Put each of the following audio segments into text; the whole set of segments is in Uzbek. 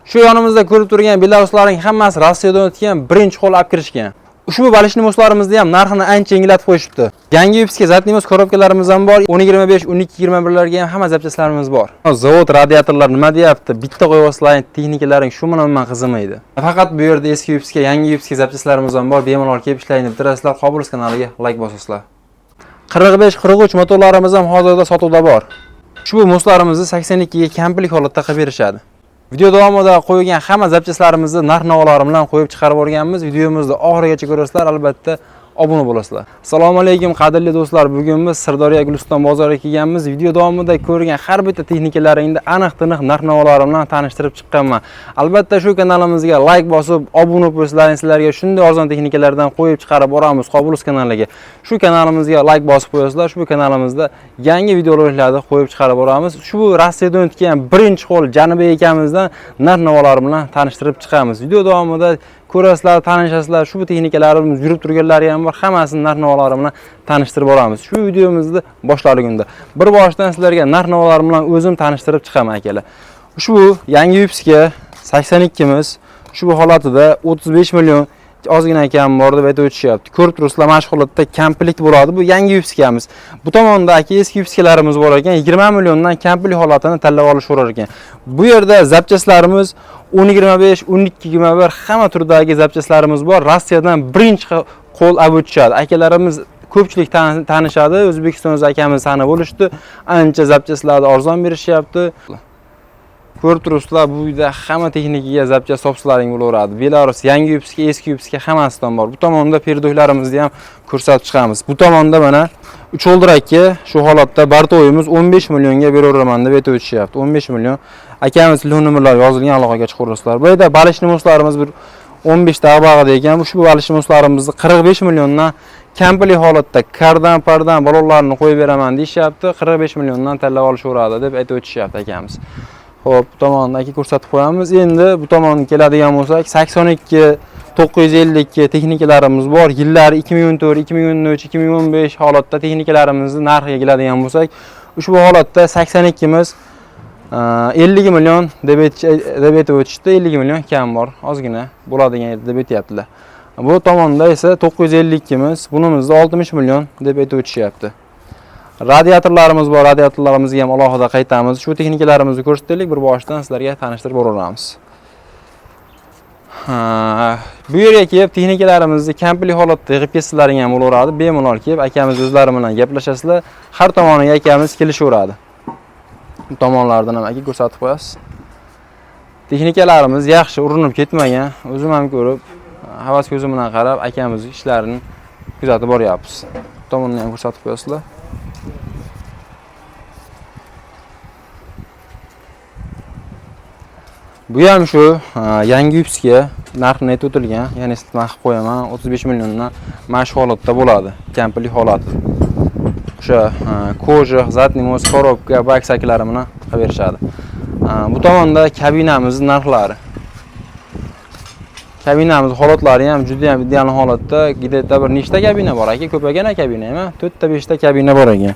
Shu yonimizda ko'rib turgan Belaruslarning hammasi Rossiyadan o'tgan, birinchi qo'l olib kirishgan. Ushbu balishni moslarimizni ham narxini ancha yengillatib qo'yishibdi. Yangi Yupski zadniy mos korobkalarimiz ham bor. 10.25, 12.21 larga ham hamma zapchastlarimiz bor. Zavod radiatorlar nima deyapti? Bitta qo'yib texnikalaring shu bilan qizimaydi. Faqat bu yerda eski Yupski, yangi Yupski zapchastlarimiz ham bor. Bemalol kelib ishlayni bitirasizlar. Qobul kanaliga like bosasizlar. 45-43 motorlarimiz ham hozirda sotuvda bor. Ushbu moslarimizni 82 ga kamplik holatda qilib berishadi. Video davomida qo'yilgan hamma zapchastlarimizni narx-navolari bilan qo'yib chiqarib o'rganmiz. Videomizni oxirigacha ko'rasizlar, albatta obuna bo'lasizlar. Assalomu alaykum qadrli do'stlar. Bugun biz Sirdaryo Guliston bozoriga kelganmiz. Video davomida ko'rgan har bitta texnikalaringni aniq-tiniq narx-navolari bilan tanishtirib chiqqanman. Albatta shu kanalimizga like bosib, obuna bo'lsalaring sizlarga shunday arzon texnikalardan qo'yib chiqarib boramiz Qobulus kanaliga. Shu kanalimizga like bosib qo'yasizlar. Shu kanalimizda yangi videoroliklarni qo'yib chiqarib boramiz. Shu Rossiyadan o'tgan birinchi qo'l Janubiy akamizdan narx-navolari bilan tanishtirib chiqamiz. Video davomida ko'rasizlar, tanishasizlar. Shu texnikalarimiz yurib turganlari ham bor, hammasini narx-navolari bilan tanishtirib boramiz. Shu videomizni boshlarligunda bir boshdan sizlarga narx-navolari bilan o'zim tanishtirib chiqaman akalar. Ushbu yangi Yupska 82 miz ushbu holatida 35 million ozgina kam bor deb aytib o'tishyapti. Ko'rib turibsizlar, mana shu holatda kamplik bo'ladi. Bu yangi Yupskamiz. Bu tomonda aka eski Yupskalarimiz bor ekan, 20 milliondan kamplik holatini tanlab olishaverar ekan. Bu yerda zapchastlarimiz 10.25, 12.21 hamma turdagi zapchastlarimiz bor. Rossiyadan birinchi qo'l olib o'tishadi. Akalarimiz ko'pchilik tanishadi. O'zbekistonda akamiz tanib bo'lishdi. Ancha zapchastlarni arzon berishyapti. Ko'rib turibsizlar, bu uyda hamma texnikaga zapchast topsalaring bo'laveradi. Belarus yangi Yupska, eski Yupska hammasidan bor. Bu tomonda perdoylarimizni ham ko'rsatib chiqamiz. Bu tomonda mana 3 o'ldirakka shu holatda bartoyimiz 15 millionga beraveraman deb aytib o'tishyapti. 15 million. Akamiz telefon nomerlari yozilgan, aloqaga chiqaverasizlar. Bu yerda balishni moslarimiz bir 15 ta ag'bag'ida ekan. Ushbu balishni moslarimizni 45 milliondan kampli holatda kardan, pardan balonlarni qo'yib beraman deyishyapti. 45 milliondan tanlab olishaveradi deb aytib o'tishyapti akamiz. Xo'p, bu tomonni aka ko'rsatib qo'yamiz. Endi bu tomonga keladigan bo'lsak, 82 952 texnikalarimiz bor. Yillari 2014, 2013, 2015 holatda texnikalarimizni narxiga keladigan bo'lsak, ushbu holatda 82 miz 50 million deb aytib o'tishdi. 50 million kam bor, ozgina bo'ladigan deb aytyaptilar. Bu tomonda esa 952 miz, bunimizni 60 million deb aytib o'tishyapti. Radiatorlarimiz bor, radiatorlarimizga ham alohida qaytamiz. Shu texnikalarimizni ko'rsataylik, bir boshdan sizlarga tanishtirib boraveramiz. Bu yerga kelib texnikalarimizni kampli holatda yig'ib ketsalaring ham bo'laveradi. Bemalol kelib akamiz o'zlari bilan gaplashasizlar. Har tomoniga akamiz kelishaveradi. Bu tomonlardan ham aka ko'rsatib qo'yasiz. Texnikalarimiz yaxshi urinib ketmagan. O'zim ham ko'rib, havas ko'zim bilan qarab akamiz ishlarini kuzatib boryapmiz. Bu tomonni ham ko'rsatib qo'yasizlar. Bu ham shu yangi Yupska narxini aytib o'tilgan, ya'ni eslatma qilib qo'yaman, 35 milliondan mana shu holatda bo'ladi, kamplik holati. O'sha koja, zadniy most, korobka, bak saklari bilan qilib berishadi. Bu tomonda kabinamizning narxlari. Kabinamiz holatlari ham juda ham ideal holatda. Gidetda bir nechta kabina bor aka? Ko'p ekan kabina, nima? 4 ta 5 ta kabina bor ekan.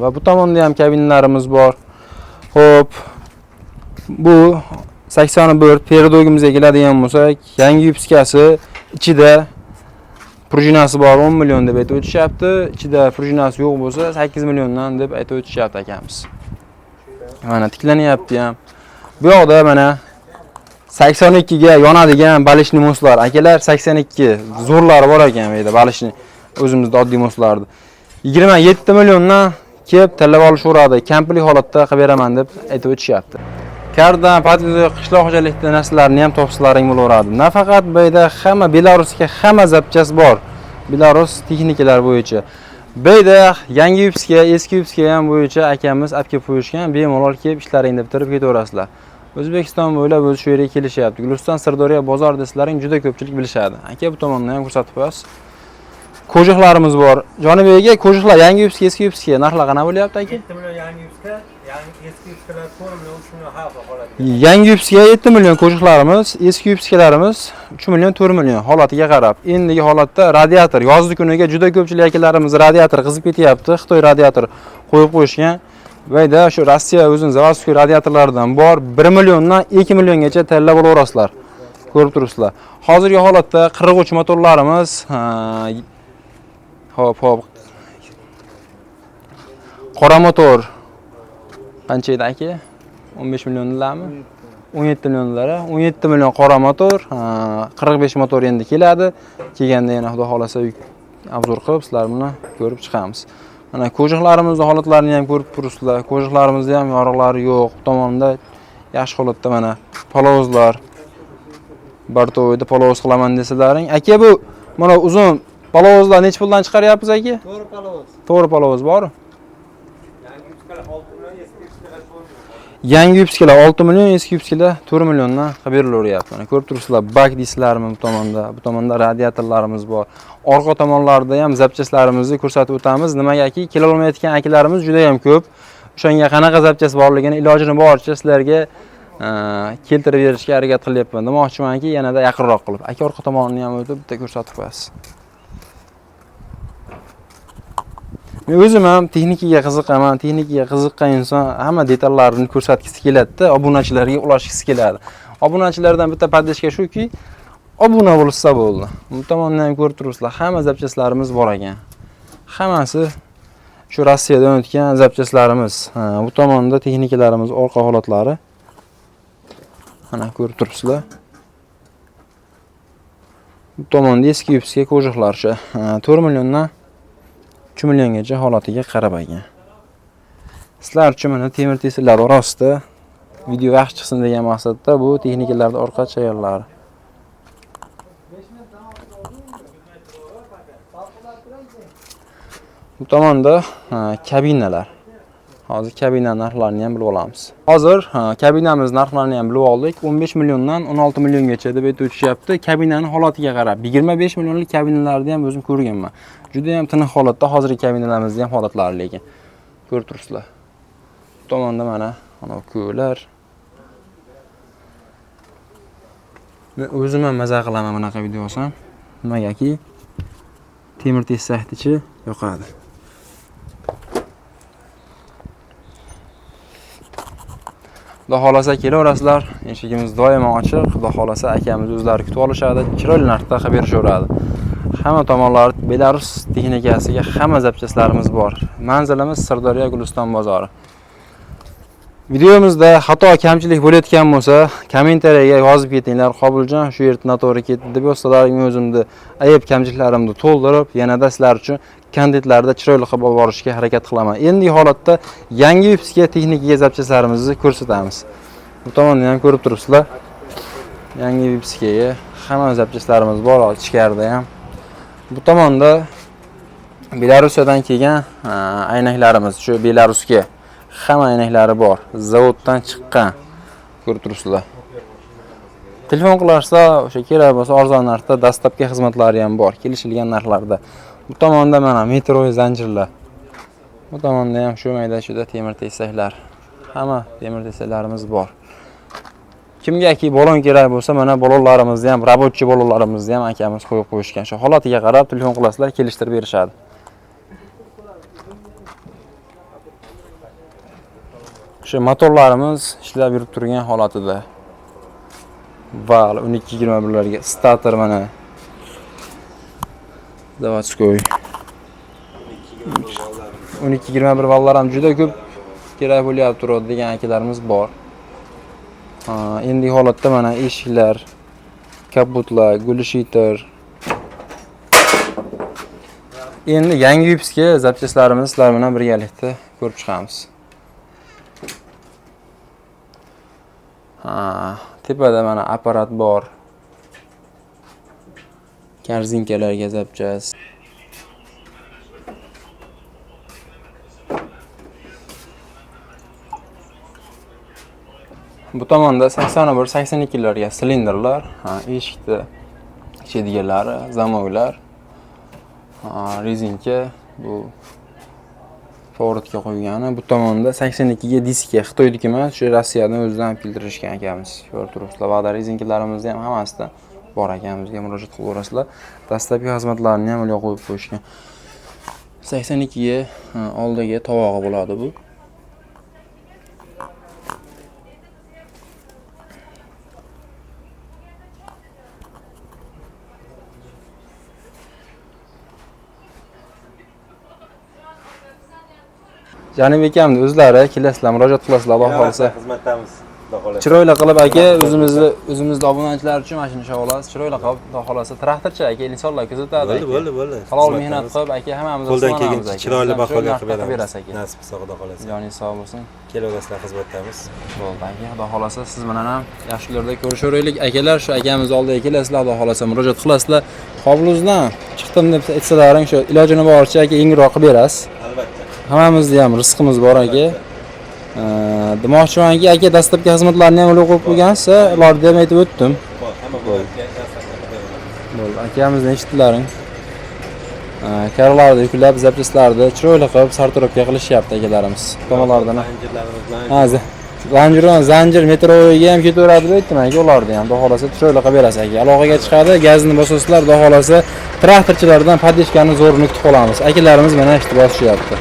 Va bu tomonda ham kabinalarimiz bor. Xo'p, bu 81 perdogimizga keladigan bo'lsak, yangi Yupskasi ichida prujinasi bor 10 million deb aytib o'tishyapti. Ichida prujinasi yo'q bo'lsa 8 milliondan deb aytib o'tishyapti akamiz. Mana tiklanyapti ham. Bu yoqda mana 82 ga yonadigan balishni moslar. Akalar 82 zo'rlari bor ekan bu yerda balishni, o'zimizda oddiy moslarni. 27 milliondan kelib tanlab olishaveradi. Kampli holatda qilib beraman deb aytib o'tishyapti. Kardan, patvizo, qishloq xo'jalikda narsalarni ham topsalaring bo'laveradi. Nafaqat bu yerda hamma Belarusga hamma zapchast bor. Belarus texnikalar bo'yicha. Bu yerda yangi Yupska, eski Yupska ham bo'yicha akamiz olib kelib qo'yishgan. Bemalol kelib ishlaringni bitirib ketaverasizlar. O'zbekiston bo'ylab o'zi shu yerga kelishyapti. Guliston Sirdaryo bozor desalaring juda ko'pchilik bilishadi. Aka bu tomonni ham ko'rsatib qo'yasiz. Ko'jiqlarimiz bor. Jonibek aka, ko'jiqlar yangi Yupska, eski Yupska narxlar qanaqa bo'lyapti aka? 7 million yangi Yupska, Eski yupskalar 4 million, 3 million har xil holatiga. Yangi yupska 7 million ko'shiqlarimiz, eski yupskalarimiz 3 million, 4 million holatiga qarab. Endigi holatda radiator yozgi kuniga juda ko'pchilik akalarimiz radiator qizib ketyapti. Xitoy radiator qo'yib qo'yishgan. Vayda shu Rossiya o'zining заводской radiatorlaridan bor 1 milliondan 2 milliongacha tanlab olaverasizlar. Ko'rib turibsizlar. Hozirgi holatda 43 motorlarimiz, hop hop. Qora motor qancha edi aka? 15 millionlarmi? 17 millionlari. 17 million qora motor, 45 motor endi keladi. Kelganda yana xudo xolasa obzor qilib sizlar bilan ko'rib chiqamiz. Mana ko'jiqlarimizni holatlarini ham ko'rib turibsizlar. Ko'jiqlarimizda ham yoriqlari yo'q. Bu tomonda yaxshi holatda mana palovozlar. Bortovoyda palovoz qilaman desalaring, aka bu mana uzun palovozlar necha puldan chiqaryapmiz aka? To'g'ri palovoz. To'g'ri palovoz bor. Yangi yupskalar 6 million, eski yupskalar 4 million. Yangi yupskalar 6 million, eski yupskalar 4 milliondan qilib berilaveryapti. Mana ko'rib turibsizlar, bak deysizlarmi bu tomonda, bu tomonda radiatorlarimiz bor. Orqa tomonlarda ham zapchastlarimizni ko'rsatib o'tamiz. Nimagaki kela olmayotgan akalarimiz juda ham ko'p. O'shanga qanaqa zapchast borligini ilojini boricha sizlarga keltirib berishga harakat qilyapman. Demoqchimanki, yanada yaqinroq qilib. Aka orqa tomonini ham o'tib bitta ko'rsatib qo'yasiz. Men o'zim ham texnikaga qiziqaman. Texnikaga qiziqqan inson hamma detallarini ko'rsatgisi keladi-da, obunachilarga ulashgisi keladi. Obunachilardan bitta podдержка shuki, obuna bo'lsa bo'ldi. Bu tomondan ham ko'rib turibsizlar, hamma zapchastlarimiz bor ekan. Hammasi shu Rossiyadan o'tgan zapchastlarimiz. Bu tomonda texnikalarimiz orqa holatlari. Mana ko'rib turibsizlar. Bu tomonda eski yupska ko'jiqlar o'sha, 4 milliondan 3 milliongacha holatiga qarab ekan. Sizlar uchun mana temir tesillar orasida video yaxshi chiqsin degan maqsadda bu texnikalarning orqa chayonlari. Bu tomonda, kabinalar. Hozir kabina narxlarini ham bilib olamiz. Hozir, kabinamiz narxlarini ham bilib oldik. 15 milliondan 16 milliongacha deb aytib o'tishyapti. Kabinaning holatiga qarab 25 millionlik kabinalarni ham o'zim ko'rganman. Juda ham tiniq holatda hozirgi kabinalarimizning ham holatlari lekin ko'rib turibsizlar. Bu tomonda mana ko'lar. Men o'zim ham maza qilaman bunaqa video olsam. Nimagaki temir tesakdichi yoqadi. Xudo xolasa kelaverasizlar. Eshigimiz doimo ochiq. Xudo xolasa akamiz o'zlari kutib olishadi, chiroyli narxda qilib berishaveradi. Hamma tomonlari Belarus texnikasiga hamma zapchastlarimiz bor. Manzilimiz Sirdaryo Guliston bozori. Videomizda xato kamchilik bo'layotgan bo'lsa, kommentariyaga yozib ketinglar. Qobiljon shu yerda noto'g'ri ketdi deb yozsalar, men o'zimni ayb kamchiliklarimni to'ldirib, yanada sizlar uchun kontentlarda chiroyli qilib olib borishga harakat qilaman. Endigi holatda yangi yupska texnikaga zapchastlarimizni ko'rsatamiz. Bu tomonni ham ko'rib turibsizlar. Yangi yupskaga hamma zapchastlarimiz bor, ichkarida ham. Bu tomonda Belarusdan kelgan, aynaklarimiz, shu Belarusga hamma aynaklari bor. Zavoddan chiqqan. Ko'rib turibsizlar. Telefon qilarsa, o'sha kerak bo'lsa arzon narxda dastlabki xizmatlari ham bor, kelishilgan narxlarda. Bu tomonda mana metro zanjirlar. Bu tomonda ham shu mayda-chuyda temir tesaklar. Hamma temir tesaklarimiz bor. Kimgaki balon kerak bo'lsa, mana balonlarimizni ham, rabochiy balonlarimizni ham akamiz qo'yib qo'yishgan. Shu holatiga qarab telefon qilasizlar, kelishtirib berishadi. O'sha motorlarimiz ishlab yurib turgan holatida. Val 12-21larga stator mana. Zavodskoy. 12-21 vallar ham juda ko'p kerak bo'lyapti turadi degan akalarimiz bor. Endigi holatda mana eshiklar, kapotlar, gulishiter. Endi yangi yupska zapchastlarimizni sizlar bilan birgalikda ko'rib chiqamiz. Tepada mana apparat bor. Korzinkalarga zapchast. Bu tomonda 81, 82larga silindrlar, eshikda ichadiganlari, zamoklar, rezinka, bu Поворот ga qo'ygani. Bu tomonda 82 ga diska Xitoyniki emas, shu Rossiyadan o'zidan olib keltirishgan akamiz. Ko'rib turibsizlar, va'da rezinkalarimizni ham hammasida bor akamizga murojaat qilaverasizlar. Dastlabki xizmatlarini ham ular qo'yib qo'yishgan. 82 ga oldiga tovog'i bo'ladi bu. Janibek akamni o'zlari kelasizlar, murojaat qilasizlar, Alloh xohlasa. Xizmatdamiz. Xudo xohlasa. Chiroyli qilib aka, o'zimizni obunachilar uchun mana shuni olasiz. Chiroyli qilib, Xudo xohlasa traktorchi aka insonlar kuzatadi. Bo'ldi, bo'ldi, bo'ldi. Halol mehnat qilib aka hammamiz Qo'ldan quvonamiz kelguncha aka. chiroyli Sizlar bahoga narxda qilib beramiz. berasiz aka. Nasib qilsa Xudo xohlasa. Joningiz sog' bo'lsin. Kelaverasizlar, xizmatdamiz. Bo'ldi aka, Xudo xohlasa siz bilan ham yaxshi kunlarda ko'rishaveraylik. Akalar, shu akamiz oldiga kelasizlar, Xudo xohlasa murojaat qilasizlar. Qobiluzdan chiqdim deb aytsalaring, shu ilojini boricha aka yengilroq qilib berasiz. Albatta. Hammamizni ham rizqimiz bor aka. Demoqchimanki, aka dastlabki xizmatlarni ham ular qo'yib qo'ygansiz, ularni ham aytib o'tdim. Bor, hamma bo'ladi. Bo'ldi, akamizni eshitdilaring. Karalarni yuklab, zapchastlarni chiroyli qilib sartaroshga qilishyapti akalarimiz. Tomonlardan. Zanjirlarimiz bilan Ha, zanjirdan zanjir metroga ham ketaveradi deb aytdim aka, ularni ham xudo xohlasa chiroyli qilib berasiz aka. Aloqaga chiqadi, gazini bosasizlar, xudo xohlasa traktorchilardan podeshkani zo'rini kutib qolamiz. Akalarimiz mana ishni bosishyapti.